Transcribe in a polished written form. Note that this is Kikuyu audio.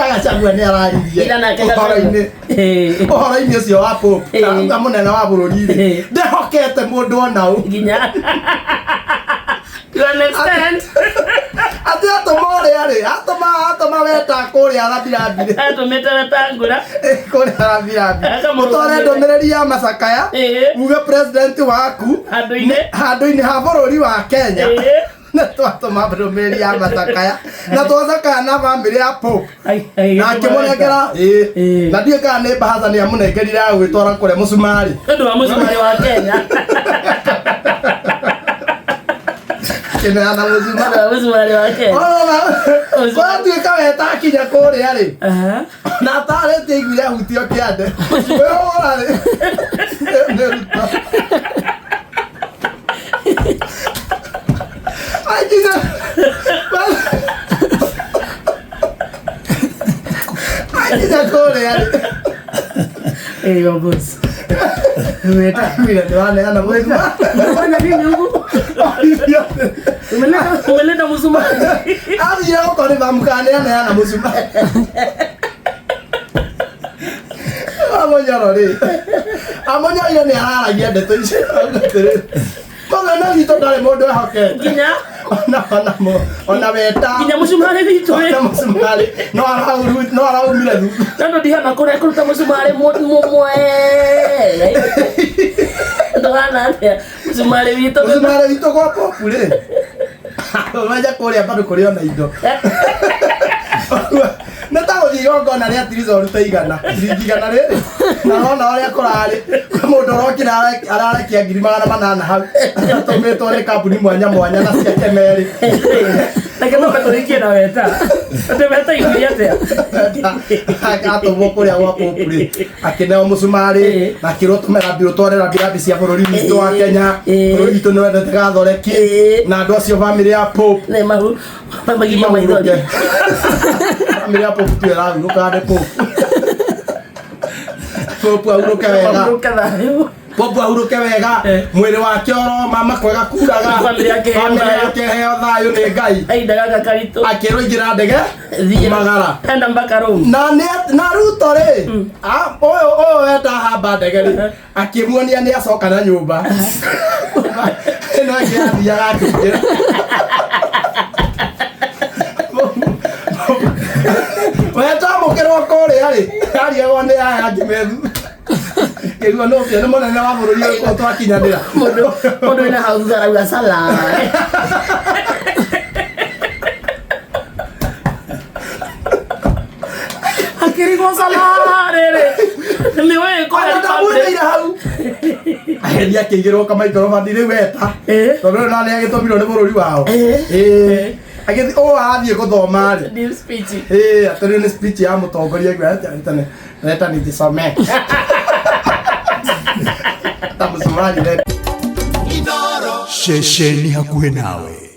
Ira Gachagua nĩ araririe Ira nake Gachagua. ũhoro-inĩ ũhoro-inĩ ũcio wa Pope arauga mũnene wa bũrũri rĩ ndehokete mũndũ ona ũ Nginya to an extent atĩ atũma ũrĩa rĩ atũma atũma weta kũrĩa Rambirambi rĩ atũmĩte Wetangula kũrĩa Rambirambi Akamũrũgamĩrĩra. ũtware ndũmĩrĩri ya macakaya uge president waku Handũ-inĩ. handũ-inĩ ha bũrũri wa Kenya na twatũma ndũmĩrĩri ya macakaya na twacakaya na bamĩrĩ ya Pope na akĩmũnengera na ndiũĩ kana nĩ bahaca nĩ amũnengerire ya gwĩtwara kũrĩa mũcumarĩ Ũndũ wa mũcumarĩ wa Kenya. Kĩneana mũcumarĩ. Ũndũ wa mũcumarĩ wa Kenya. Kwatuĩka wetakinya kũrĩa rĩ na atarĩtie aiguire ahutio kĩande wĩhũra rĩ nĩ Ruto akinya akinya kũrĩa rĩ Eh, your boss. Weta. aiguire nĩ waneana mũcumarĩ. Umefanya nini huku? Umeleta umeleta msumari. Athire gũkorwo mamũkaneaneana mũcumarĩ amũnyoro rĩ amũnyorire nĩ araragia ndeto icio atĩrĩrĩ mũnene witũ ndarĩ mũndũ ehokete Nginya ona ona mũ- ona weta nginya mũcumarĩ witũ ona mũcumarĩ no arauru- no araumire thutha Tondũ ndihana kũrĩa kũruta mũcumarĩ mũmwe. Ndũhana atĩa mũcumarĩ witũ. Mũcumarĩ witũ gwa popu rĩ ũmenya kũrĩa bado kũrĩ ona indo nĩ ta gũthiĩ igongona rĩa tirica ũrute igana ciringi igana rĩrĩ na wona ũrĩa kũrarĩ kwĩ mũndũ ũrokire ararekia 800,000 hau atũmĩtwo nĩ kambuni mwanya mwanya na ciake merĩ Reke twambe tũrĩkie na weta. Atĩ weta iguire atĩa? Atũmwo kũrĩa gwa popu rĩ akĩneo mũcumarĩ na akĩrwo tũme rambi ũtware rambirambi cia bũrũri witũ wa Kenya bũrũri witũ nĩ wendete gathoreki na andũ acio bamĩrĩ ya pope Nĩ mahu magiria maithori. Bamĩrĩ ya pope tu ĩrahurũka nĩ pope pope ahurũke wega. Mahurũke thayũ. Pope ahurũke wega mwĩrĩ wake oro mama kwega kuraga. Bamĩrĩ yake ĩheo bamĩrĩ thayũ. yake heo thayũ nĩ Ngai. Kahinda gaka karitũ. Akĩrwo ingĩra ndege Thiĩ. magara Enda mpaka Rome. Na nĩ na Ruto rĩ ũyũ ũyũ wenda hamba ndege rĩ akĩmuonia nĩ acoka na nyũmba ĩno ĩngĩ athiaga akĩingĩra wetamũkĩrwo kũrĩa rĩ arigagwo nĩ aya angĩ me thutha kĩigua nĩ ũcio nĩ mũnene wa bũrũri ũyũ twakinyanĩra. Mũndũ mũndũ wĩna hau thutha arauga sala. Akĩrigwo sala rĩrĩ. Nĩ ũĩ kũrĩa Ona ndamwĩrĩire hau ahethi akĩigĩrwo kamaikũrobani rĩu weta tondũ rĩu na nĩ agĩtũmirwo nĩ bũrũri wao. Agĩthiĩ ũũ athiĩ gũthoma rĩ Deep speech. Atĩ rĩu nĩ speech ya mũtongoria aigua leta nijisomee ta mũcumarĩ Ceceni hakuhĩ nawe.